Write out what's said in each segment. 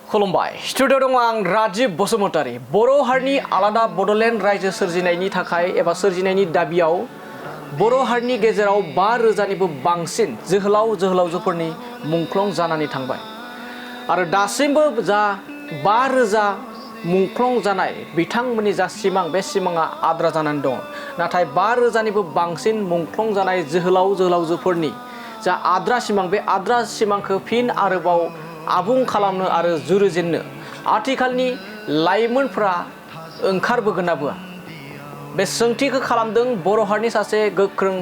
खुलुमबाय स्टुडिअ दङ आं राजिब बसुमतारी बर' हारिनि आलादा बड'लेण्ड रायजो सोरजिनायनि थाखाय एबा सोरजिनायनि दाबियाव बर' हारिनि गेजेराव 5,000निबो बांसिन जोहोलाव जोहोलावजोफोरनि मुंख्लं जानानै थांबाय आरो दासिमबो जा 5,000 मुंख्लं जानाय बिथांमोननि जा सिमां बे सिमाङा आद्रा जानानै दङ नाथाय 5,000निबो बांसिन मुंख्लं जानाय जोहोलाव जोहोलावजोफोरनि जा आद्रा सिमां बे आद्रा सिमांखौ फिन आरोबाव आबुं खालामनो आरो जुरिजेननो आथिखालनि लाइमोनफ्रा ओंखारबोगोन ना बोआ बे सोंथिखौ खालामदों बर' हारिनि सासे गोख्रों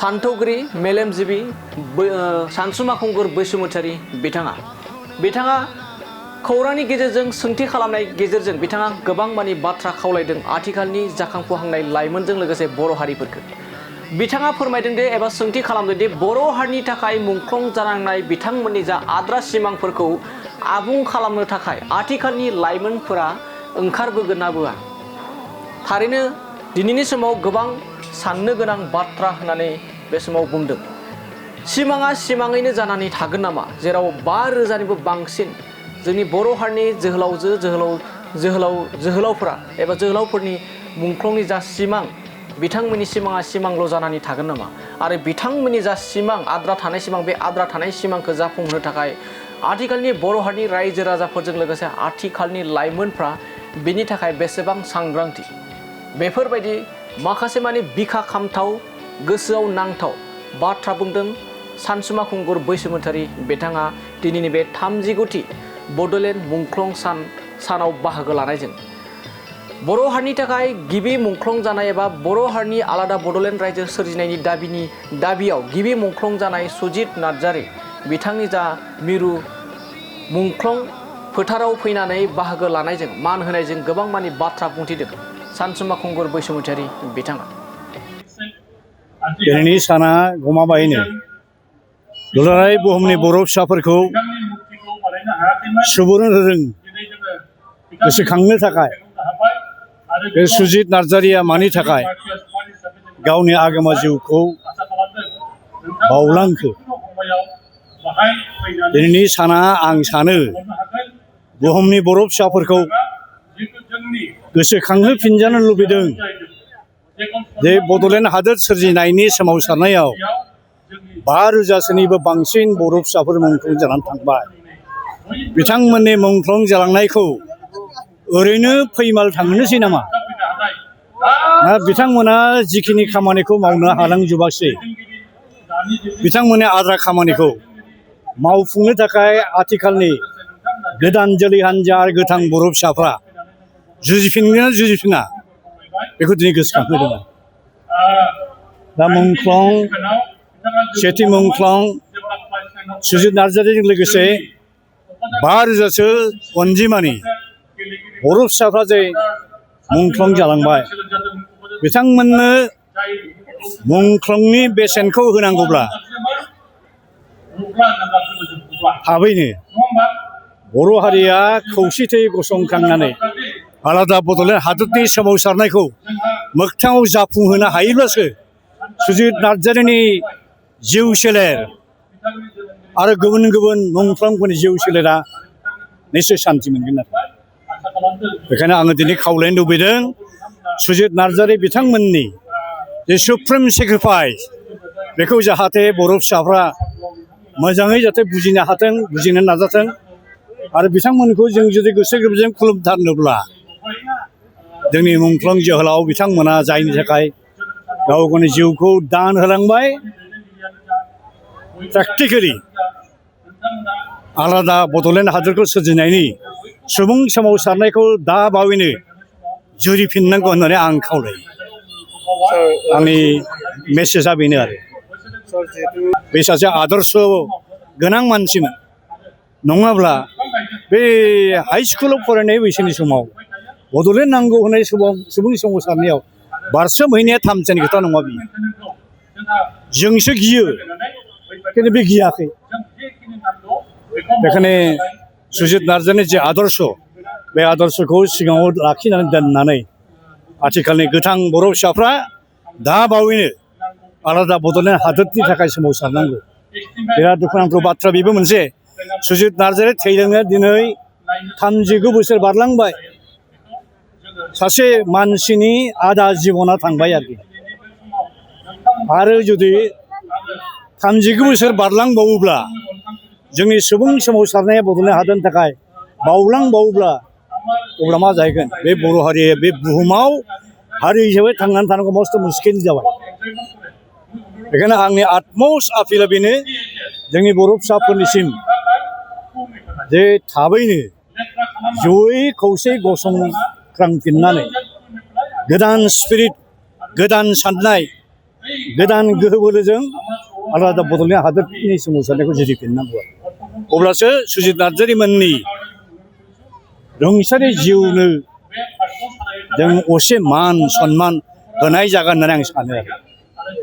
सान्थौगिरि मेलेमजिबि सानसुमा खुंगुर बैसोमुतियारि बिथाङा खौरांनि गेजेरजों सोंथि खालामनाय गेजेरजों बिथाङा गोबां मानि बाथ्रा खावलायदों आथिखालनि जाखांफुहांनाय लाइमोनजों लोगोसे बर' हारिफोरखौ बिथाङा फोरमायदों दि एबा सोंथि खालामदों दि बर' हारिनि थाखाय मुंख्लं जानांनाय बिथांमोननि जा आद्रा सिमांफोरखौ आबुं खालामनो थाखाय आथिखालनि लाइमोनफोरा ओंखारबोगोन ना बोआ थारैनो दिनैनि समाव गोबां साननो गोनां बाथ्रा होननानै बे समाव बुंदों सिमाङा सिमाङैनो जानानै थागोन नामा जेराव 5,000निबो बांसिन जोंनि बर' हारिनि जोहोलावफोरा एबा जोहोलावफोरनि मुंख्लंनि जा सिमां बिथांमोननि सिमाङा सिमांल' जानानै थागोन नामा आरो बिथांमोननि जा सिमां आद्रा थानाय सिमां बे आद्रा थानाय सिमांखौ जाफुंहोनो थाखाय आथिखालनि बर' हारिनि रायजो राजाफोरजों लोगोसे आथिखालनि लाइमोनफ्रा बिनि थाखाय बेसेबां सांग्रांथि बेफोरबायदि माखासे मानि बिखा खामथाव गोसोआव नांथाव बाथ्रा बुंदों सानसुमा खुंगुर बैसोमुतियारि बिथाङा दिनैनि बे 30थि बड'लेण्ड मुंख्लं सानाव बाहागो लानायजों बर' हारिनि थाखाय गिबि मुंख्लं जानाय एबा बर' हारिनि आलादा बड'लेण्ड रायजो सोरजिनायनि दाबियाव गिबि मुंख्लं जानाय सुजित नार्जारी बिथांनि जा मिरु मुंख्लं फोथाराव फैनानै बाहागो लानायजों मान होनायजों गोबां मानि बाथ्रा बुंथिदों सानसुमा खुंगुर बैसोमुतियारि बिथाङा दिनैनि साना गमाबायैनो दुलाराय बुहुमनि बर' फिसाफोरखौ सुबुरुन होदों गोसोखांनो थाखाय बे सुजित नार्जारीया मानि थाखाय गावनि आगोमा जिउखौ बावलांखो दिनैनि साना आं सानो बुहुमनि बर' फिसाफोरखौ गोसोखांहोफिनजानो लुबैदों जे बड'लेण्ड हादोर सोरजिनायनि सोमावसारनायाव 5,000सोनिबो बांसिन बर' फिसाफोर मुंख्लं जानानै थांबाय बिथांमोननि मुंख्लं जालांनायखौ ओरैनो फैमाल थांनोसै नामा ना बिथांमोना जिखिनि खामानिखौ मावनो हालांजोबासै बिथांमोननि आद्रा खामानिखौ मावफुंनो थाखाय आथिखालनि गोदान जोलै हान्जा आरो गोथां बर' फिसाफ्रा जुजिफिनगोन ना जुजिफिना बेखौ दिनै गोसोखांहोदों दा मुंख्लं सेथि मुंख्लं सुजित नार्जारीजों लोगोसे 5,000सो अनजिमानि बर' फिसाफ्रा जे मुंख्लं जालांबाय बिथांमोननो मुंख्लंनि बेसेनखौ होनांगौब्ला थाबैनो बर' हारिया खौसेथि गसंखांनानै आलादा बड'लेण्ड हादरनि सोमावसारनायखौ मोगथाङाव जाफुंहोनो हायोब्लासो सुजित नार्जारीनि जिउ सोलेर आरो गुबुन गुबुन मुंख्लंफोरनि जिउ सोलेरा निस्सय सान्थि मोनगोन आरो बेखायनो आङो दिनै खावलायनो लुबैदों सुजित नार्जारी बिथांमोननि जे सुप्रिम सेक्रिफाइस बेखौ जाहाथे बर' फिसाफ्रा मोजाङै जाहाथे बुजिनो हाथों बुजिनो नाजाथों आरो बिथांमोनखौ जों जुदि गोसो गोरबोजों खुलुमथारनोब्ला जोंनि मुंख्लं जोहोलाव बिथांमोना जायनि थाखाय गाव गावनि जिउखौ दान होलांबाय प्रेक्टिकेलि आलादा बड'लेण्ड हादरखौ सोरजिनायनि सुबुं सोमावसारनायखौ दा बावैनो जुरिफिननांगौ होननानै आं खावलायो आंनि मेसेजआ बेनो आरो बे सासे आदर्श गोनां मानसिमोन नङाब्ला बे हाइ स्कुलाव फरायनाय बैसोनि समाव बड'लेण्ड नांगौ होननाय सुबुं सोमावसारनायाव बारसोमहैनाया थामथिनि खोथा नङा बियो जोंसो गियो खिन्थु बे गियाखै बेखायनो सुजित नार्जारीनि जे आदर्श बे आदर्शखौ सिगाङाव लाखिनानै दोननानै आथिखालनि गोथां बर' फिसाफ्रा दा बावैनो आलादा बड'लेण्ड हादोरनि थाखाय सोमावसारनांगौ बिराद दुखुनांथाव बाथ्रा बेबो मोनसे सुजित नार्जारि थैलांनाया दिनै 39 बोसोर बारलांबाय सासे मानसिनि आधा जिबना थांबाय आरो जुदि 39 बोसोर बारलांबावोब्ला जोंनि सुबुं सोमावसारनाया बड'लेण्ड हादरनि थाखाय बावलांबावोब्ला अब्ला मा जाहैगोन बे बर' हारिया बे बुहुमाव हारि हिसाबै थांनानै थानांगौ मस्त' मुस्किल जाबाय बेखायनो आंनि आतमस आपिला बेनो जोंनि बर' फिसाफोरनिसिम जे थाबैनो जयै खौसे गसंख्रांफिननानै गोदान स्पिरिट गोदान साननाय गोदान गोहो बोलोजों आलादा बड'लेण्ड हादरनि सोमावसारनायखौ जुरिफिननांगौ अब्लासो सुजित नार्जारिमोननि रुंसारि जिउनो जों असे मान सन्मान होनाय जागोन होननानै आं सानो आरो